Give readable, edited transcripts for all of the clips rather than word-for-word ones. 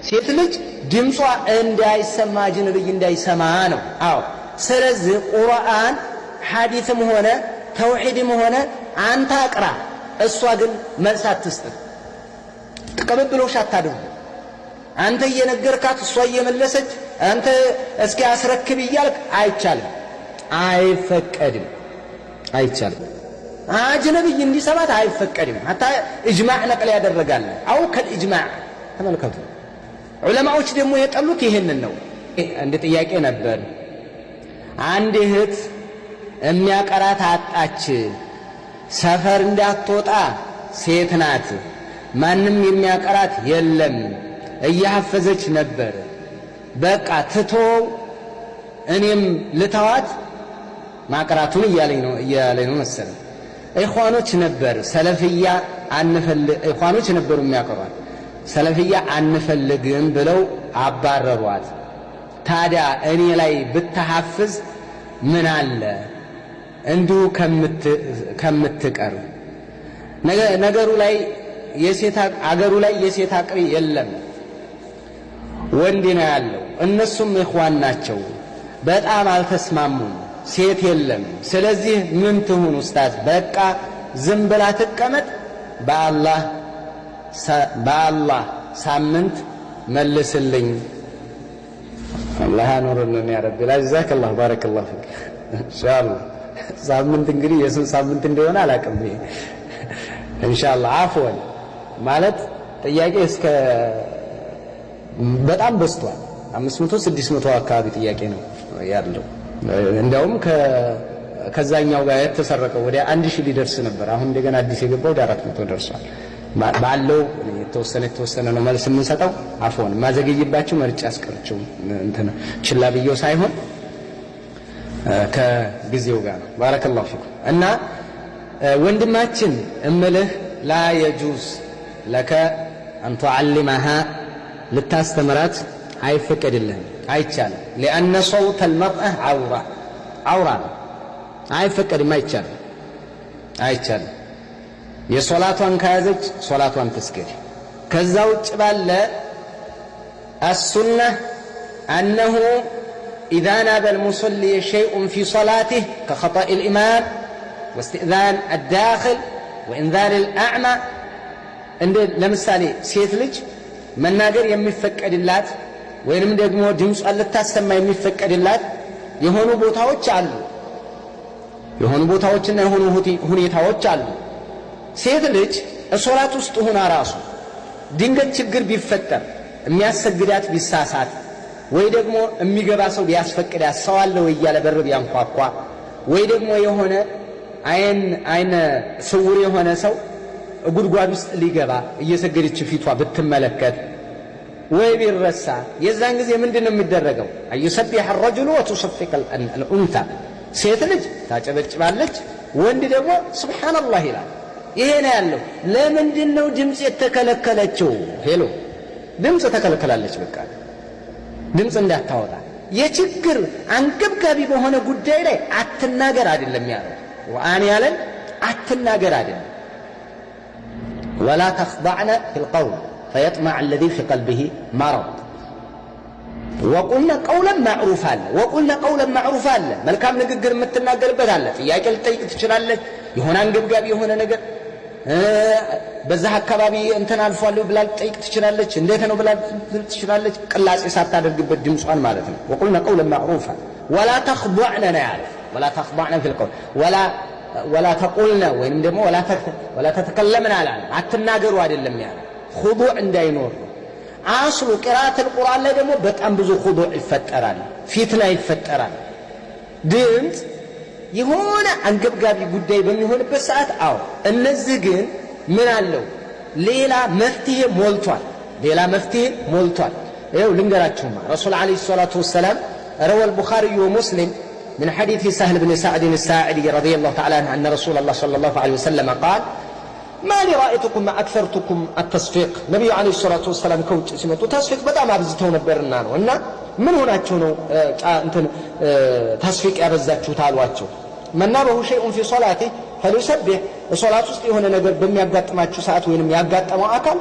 ሴት ልጅ ድምጿ እንዳይሰማ አጅነብይ እንዳይሰማ ነው። አዎ፣ ስለዚህ ቁርአን ሐዲስም ሆነ ተውሂድም ሆነ አንተ አቅራ፣ እሷ ግን መልስ አትስጥ። ቅብብሎሽ አታድርጉ። አንተ እየነገርካት እሷ እየመለሰች አንተ እስኪ አስረክብ እያልክ አይቻልም፣ አይፈቀድም፣ አይቻልም። አጅነብይ እንዲሰማት አይፈቀድም። حتى إجماع نقل ያደረጋል። أو كالإجماع ተመልከቱ። ዑለማዎች ደግሞ የጠሉት ይሄንን ነው። አንድ ጥያቄ ነበር። አንድ እህት የሚያቀራት አጣች። ሰፈር እንዳትወጣ ሴት ናት፣ ማንም የሚያቀራት የለም። እያሐፈዘች ነበር። በቃ ትቶ እኔም ልተዋት ማቅራቱን እያለኝ ነው እያለኝ ነው መሰለኝ። ኢኽዋኖች ነበር ሰለፍያ አንፈልግ፣ ኢኽዋኖች ነበሩ የሚያቀሯት፣ ሰለፍያ አንፈልግም ብለው አባረሯት። ታዲያ እኔ ላይ ብትሐፍዝ ምን አለ እንዲሁ ከምትቀር? ነገሩ ላይ የሴት አገሩ ላይ የሴት አቅሪ የለም፣ ወንድ ነው ያለው። እነሱም ኢኽዋን ናቸው። በጣም አልተስማሙም። ሴት የለም። ስለዚህ ምን ትሁን ኡስታዝ? በቃ ዝም ብላ ትቀመጥ። በአላህ በአላህ ሳምንት መልስልኝ። አላህ ያኖርልን يا ربي። جزاك الله بارك الله فيك። ኢንሻአላህ ሳምንት እንግዲህ የስንት ሳምንት እንደሆነ አላውቅም። ይሄ ኢንሻአላህ عفوا ማለት ጥያቄ እስከ በጣም በዝቷል። 500 600 አካባቢ ጥያቄ ነው ያለው። እንዲያውም ከዛኛው ጋር የተሰረቀው ወደ 1000 ሊደርስ ነበር። አሁን እንደገና አዲስ የገባው ወደ 400 ደርሷል። ባለው የተወሰነ የተወሰነ ነው መልስ የምንሰጠው። عفوا ማዘገይባችሁ መርጫ አስቀርቸው እንትን ችላ ብየው ሳይሆን ከጊዜው ጋር ነው። بارك الله فيكم። እና ወንድማችን እምልህ لا يجوز لك أن تعلمها፣ ልታስተምራት አይፈቀድልህም፣ አይቻልም። لأن صوت المرأة عورة፣ አውራ ነው፣ አይፈቀድም፣ አይቻልም፣ አይቻልም። የሶላቷን ከያዘች ሶላቷን ትስገድ። ከዛ ውጭ ባለ السنة أنه إذا ناب المصلي شيء في صلاته كخطأ الإمام واستئذان الداخل وإنذار الأعمى። እንደ ለምሳሌ ሴት ልጅ መናገር የሚፈቀድላት ወይንም ደግሞ ድምጿን ልታሰማ የሚፈቀድላት የሆኑ ቦታዎች አሉ። የሆኑ ቦታዎችና የሆኑ ሁኔታዎች አሉ። ሴት ልጅ ሶላት ውስጥ ሆና ራሱ ድንገት ችግር ቢፈጠር፣ የሚያሰግዳት ቢሳሳት፣ ወይ ደግሞ የሚገባ ሰው ቢያስፈቅዳት፣ ሰው አለ ወይ እያለ በር ቢያንኳኳ፣ ወይ ደግሞ የሆነ አይነ ስውር የሆነ ሰው ጉድጓድ ውስጥ ሊገባ እየሰገደች ፊቷ ብትመለከት ወይ ቢረሳ፣ የዛን ጊዜ ምንድን ነው የሚደረገው? أن يسبح الرجل وتصفق الأنثى። ሴት ልጅ ታጨበጭባለች፣ ወንድ ደግሞ سبحان الله ይላል። ይሄ ነው ያለው። ለምንድን ነው ድምፅ የተከለከለችው? Hello፣ ድምፅ ተከልክላለች። በቃ ድምፅ እንዳታወጣ የችግር አንገብጋቢ በሆነ ጉዳይ ላይ አትናገር አይደለም ያለው። ቁርአን ያለን አትናገር አይደለም። ولا تخضعن بالقول فيطمع الذي في قلبه مرض وقلن قولا معروفا አለ። وقلن قولا معروفا አለ። መልካም ንግግር የምትናገርበት አለ። ጥያቄ ልጠይቅ ትችላለች። የሆነ አንገብጋቢ የሆነ ነገር በዛ አካባቢ እንትን አልፏለሁ ብላ ልጠይቅ ትችላለች። እንዴት ነው ብላ ትችላለች። ቅላጼ ሳታደርግበት ድምጿን ማለት ነው። وقلن قولا معروفا ولا تخضعن ነው ያለ። ولا تخضعن في القول ولا تقلن ወይንም ደግሞ ولا تتكلمن አላለም። አትናገሩ አይደለም ያለ፣ خضوع እንዳይኖር ነው። አስሉ قراءة القرآن ላይ ደግሞ በጣም ብዙ خضوع ይፈጠራል፣ ፊትና ይፈጠራል። ድምፅ የሆነ አንገብጋቢ ጉዳይ በሚሆንበት ሰዓት አዎ። እነዚህ ግን ምን አለው? ሌላ መፍትሄ ሞልቷል። ሌላ መፍትሄ ሞልቷል። ይኸው ልንገራችሁማ፣ ረሱል عليه الصلاة والسلام روى البخاري ومسلم من حديث سهل بن سعد الساعدي رضي الله تعالى عنه أن رسول الله صلى الله عليه وسلم قال: ما لي رأيتكم ما أكثرتكم التصفيق። ነቢዩ عليه الصلاة والسلام ከውጭ ሲመጡ تصفيق በጣም አብዝተው ነበርና ነው። እና ምን ሆናችሁ ነው እንትን تصفيق ያበዛችሁት አሏቸው። من نابه شيء في صلاته فليسبح። ሶላት ውስጥ የሆነ ነገር በሚያጋጥማችሁ ሰዓት ወይንም ያጋጠመው አካል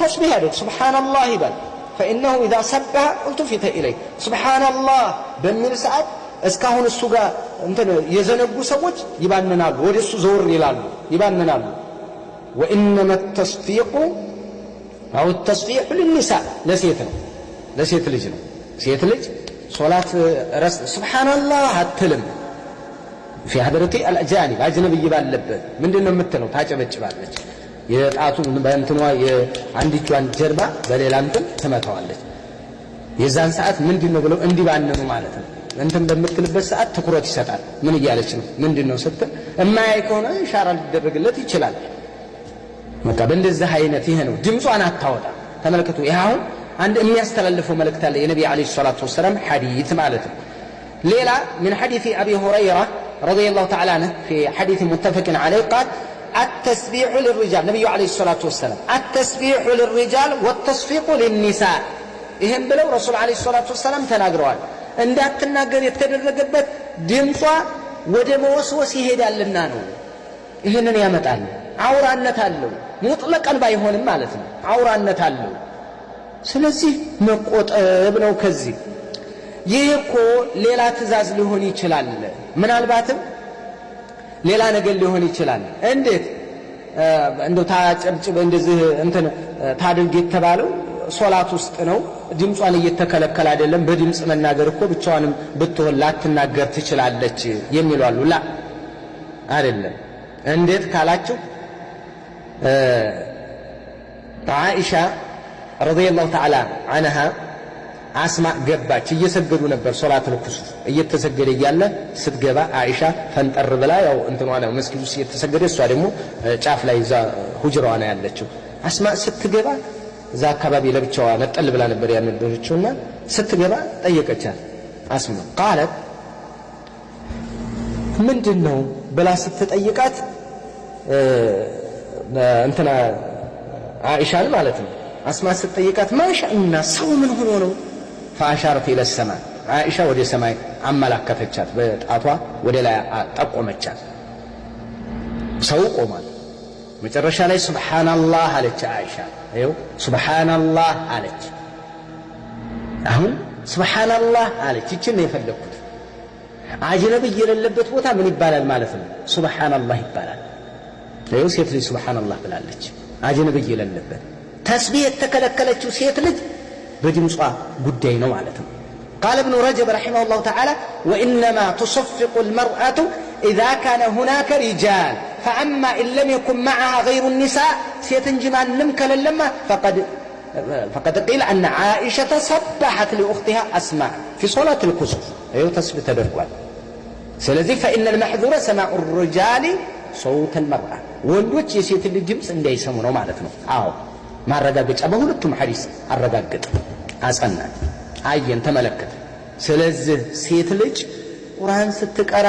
ተስቢሕ ያደርግ፣ سبحان الله ይበል። فإنه إذا سبح التفت إليه። سبحان الله በሚል ሰዓት እስካሁን እሱ ጋር እንትን የዘነጉ ሰዎች ይባንናሉ፣ ወደ እሱ ዘወር ይላሉ፣ ይባንናሉ። وإنما التصفيق أو التصفيح للنساء ለሴት ነው፣ ለሴት ልጅ ነው። ሴት ልጅ ሶላት ረስ سبحان الله አትልም። في حضرة الأجانب አጅነብይ ባለበት ምንድን ነው የምትለው? ታጨበጭባለች። የጣቱን በእንትኗ የአንድ እጇን ጀርባ በሌላ እንትን ትመታዋለች። የዛን ሰዓት ምንድን ነው ብለው እንዲባንኑ ማለት ነው። እንትን በምትልበት ሰዓት ትኩረት ይሰጣል። ምን እያለች ነው? ምንድን ነው ስትል እማያይ ከሆነ ኢሻራ ሊደረግለት ይችላል። በቃ በእንደዚህ አይነት ይሄ ነው። ድምጿን አታወጣ። ተመልከቱ። ይህ አሁን አንድ የሚያስተላልፈው መልእክት አለ የነቢ عليه الصلاة والسلام ሐዲት ማለት ነው። ሌላ من حديث أبي هريرة رضي الله تعالى عنه في حديث متفق عليه قال التسبيح للرجال ነቢዩ عليه الصلاة والسلام التسبيح للرجال والتصفيق للنساء ይህም ብለው ረሱል عليه الصلاة والسلام ተናግረዋል። እንዳትናገር የተደረገበት ድምጿ ወደ መወስወስ ይሄዳልና ነው። ይህንን ያመጣል። አውራነት አለው። ሙጥለቀን ባይሆንም ማለት ነው። አውራነት አለው። ስለዚህ መቆጠብ ነው ከዚህ። ይህ እኮ ሌላ ትዕዛዝ ሊሆን ይችላል። ምናልባትም ሌላ ነገር ሊሆን ይችላል። እንዴት እንደው ታጨብጭብ እንደዚህ እንትን ታድርግ የተባለው ሶላት ውስጥ ነው። ድምጿን እየተከለከለ አይደለም። በድምፅ መናገር እኮ ብቻዋንም ብትሆን ላትናገር ትችላለች የሚሉ አሉ። ላ አይደለም። እንዴት ካላችሁ ዓኢሻ ረዲየላሁ ተዓላ አንሃ አስማ ገባች። እየሰገዱ ነበር ሶላቱል ኩሱፍ እየተሰገደ እያለ ስትገባ ዓኢሻ ፈንጠር ብላ ያው እንትኗ ነው መስጊድ ውስጥ እየተሰገደ እሷ ደግሞ ጫፍ ላይ እዛ ሁጅራዋ ነው ያለችው። አስማ ስትገባ እዛ አካባቢ ለብቻዋ ነጠል ብላ ነበር ያነበረችውና ስትገባ ጠየቀቻት። አስማ ቃለት ምንድን ነው ብላ ስትጠይቃት እንትና ዓኢሻን ማለት ነው። አስማ ስትጠይቃት ማሻእና ሰው ምን ሆኖ ነው? ፈአሻረት ኢለ ሰማ ዓኢሻ ወደ ሰማይ አመላከተቻት፣ በጣቷ ወደ ላይ ጠቆመቻት። ሰው ቆሟል። መጨረሻ ላይ ሱብሓነላህ አለች ዓኢሻ። ይኸው ሱብሓነላህ አለች። አሁን ሱብሓነላህ አለች። ይችን ነው የፈለግኩት። አጅነብይ የሌለበት ቦታ ምን ይባላል ማለት ነው? ሱብሓነላህ ይባላል። ይኸው ሴት ልጅ ሱብሓነላህ ብላለች። አጅነብይ የሌለበት ተስቢህ የተከለከለችው ሴት ልጅ በድምጿ ጉዳይ ነው ማለት ነው። قال ابن رجب رحمه الله تعالى وإنما تصفق المرأة إذا كان هناك رجال فأما إن لم يكن معها غير النساء ሴት እንጂ ማንም ከሌለማ فقد قيل أن عائشة سبحت لأختها أسماء في صلاة الكسوف ይኸው ተስቢህ ተደርጓል። ስለዚህ فإن المحظور سماع الرجال صوت المرأة ወንዶች የሴት ልጅ ድምፅ እንዳይሰሙ ነው ማለት ነው። አዎ ማረጋገጫ በሁለቱም ሐዲስ አረጋገጠ፣ አጸና፣ አየን፣ ተመለከተ። ስለዚህ ሴት ልጅ ቁርአን ስትቀራ፣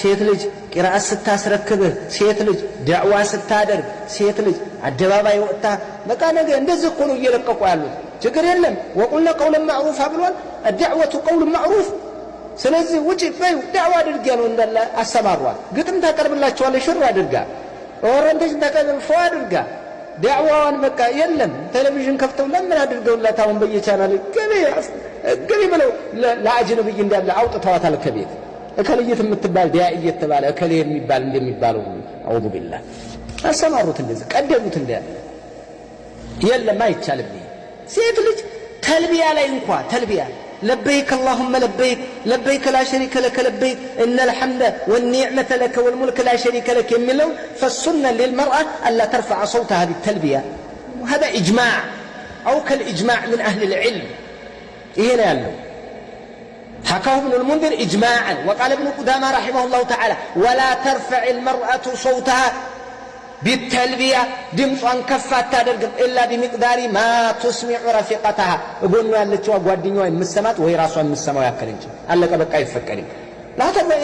ሴት ልጅ ቂራአት ስታስረክብህ፣ ሴት ልጅ ዳዕዋ ስታደርግ፣ ሴት ልጅ አደባባይ ወጥታ በቃ ነገ እንደዚህ እኮ ነው እየለቀቁ ያሉት። ችግር የለም ወቁልነ ቀውለን ማዕሩፋ ብሏል። الدعوة قول معروف። ስለዚህ ውጪ በይው ዳዕዋ አድርግ ያለው እንዳለ አሰማሯል። ግጥም ታቀርብላቸዋለች፣ ሽር አድርጋ orientation ታቀርብ ፎ አድርጋ ዳዕዋዋን በቃ የለም ቴሌቪዥን ከፍተው ለምን አድርገውላት አሁን በየቻናል ገቢ ገቢ ብለው ለአጅነብይ እንዳለ አውጥተዋታል ከቤት። እከልይት የምትባል ዳኢ እየተባለ እከሌ የሚባል እንደሚባለው ሁሉ أعوذ بالله አሰማሩት፣ እንደዚህ ቀደዱት። እንዳለ የለም አይቻልም። ይሄ ሴት ልጅ ተልቢያ ላይ እንኳ ተልቢያ لبيك اللهم لبيك لبيك لا شريك لك لبيك إن الحمد والنعمة لك والملك لا شريك لك የሚለው فالسنة للمرأة ألا ترفع صوتها بالتلبية وهذا إجماع أو كالإجماع من أهل العلم ይሄ ነው ያለው። حكاه ابن المنذر إجماعا وقال ابن قدامة رحمه الله تعالى ولا ترفع المرأة صوتها بالتلبية ድምጿን ከፍ አታደርግም إلا بمقدار ما تسمع رفيقتها እጎኗ ያለችዋ ጓደኛዋ የምትሰማት ወይ ራሷ የምትሰማው ያክል እንጂ አለቀ በቃ አይፈቀድም።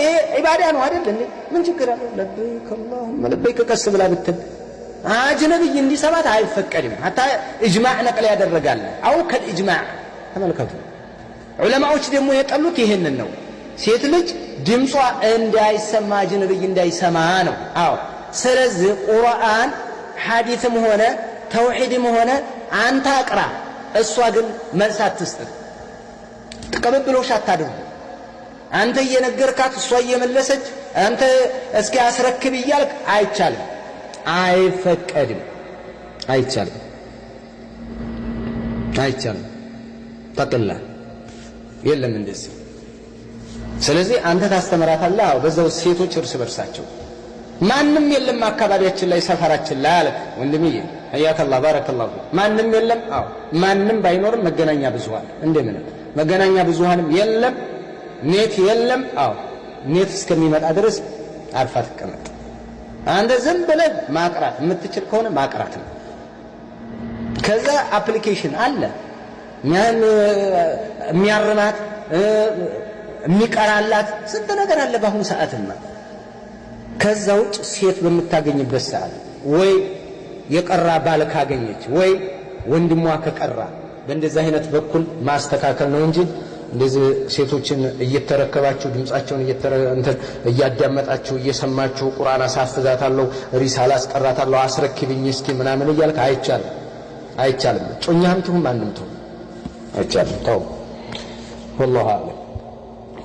ይሄ ዒባዳ ነው አይደል እንዴ? ምን ችግር አለው? لبيك اللهم لبيك ቀስ ብላ ብትል አጅነብይ እንዲሰማት አይፈቀድም። حتى ኢጅማዕ ነቅል ያደረጋል أو كالإجماع ተመልከቱ። ዑለማዎች ደግሞ የጠሉት ይሄንን ነው። ሴት ልጅ ድምጿ እንዳይሰማ አጅነብይ እንዳይሰማ ነው። አዎ ስለዚህ ቁርአን ሐዲስም ሆነ ተውሂድም ሆነ አንተ አቅራ፣ እሷ ግን መልስ አትስጥህ። ቅብብሎሽ አታድርጉ። አንተ እየነገርካት እሷ እየመለሰች አንተ እስኪ አስረክብ እያልክ አይቻልም፣ አይፈቀድም፣ አይቻልም፣ አይቻልም። ጠቅላ የለም እንደዚህ። ስለዚህ አንተ ታስተምራታለህ። አዎ፣ በዛው ሴቶች እርስ በርሳቸው ማንም የለም አካባቢያችን ላይ ሰፈራችን ላይ አልክ ወንድምዬ፣ حياك الله بارك الله። ማንም የለም። አዎ፣ ማንም ባይኖርም መገናኛ ብዙሃን እንደምንም መገናኛ ብዙሃንም የለም፣ net የለም። አዎ፣ net እስከሚመጣ ድረስ አርፋ ትቀመጥ። አንተ ዝም ብለህ ማቅራት የምትችል ከሆነ ማቅራት ነው። ከዛ application አለ የሚያርማት የሚቀራላት ስንት ነገር አለ በአሁኑ ሰዓትማ። ከዛ ውጭ ሴት በምታገኝበት ሰዓት ወይ የቀራ ባል ካገኘች ወይ ወንድሟ ከቀራ በእንደዚህ አይነት በኩል ማስተካከል ነው እንጂ እንደዚህ ሴቶችን እየተረከባችሁ ድምፃቸውን እያዳመጣችሁ እየሰማችሁ ቁርአን አሳፍዛታለሁ፣ ሪሳላ አስቀራታለሁ፣ አስረክብኝ እስኪ ምናምን እያልክ አይቻልም፣ አይቻልም። ጮኛህም ትሁን ማንም ትሁን አይቻልም። ተው፣ والله أعلم።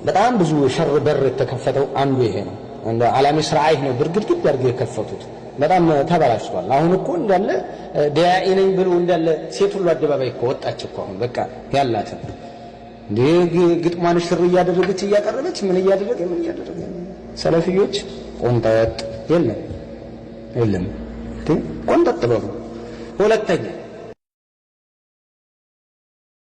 በጣም ብዙ ሸር በር የተከፈተው አንዱ ይሄ ነው። እንደ አላሚ ስርዓይህ ነው ብርግድግድ አድርገው የከፈቱት። በጣም ተበላሽቷል። አሁን እኮ እንዳለ ዳኢ ነኝ ብሎ እንዳለ ሴት ሁሉ አደባባይ እኮ ወጣች እኮ አሁን በቃ ያላትን እንዴ ግጥሟን ሽር እያደረገች እያቀረበች ምን እያደረገ ምን እያደረገ። ሰለፊዮች ቆንጠጥ የለም የለም፣ ቆንጠጥ በሉ። ሁለተኛ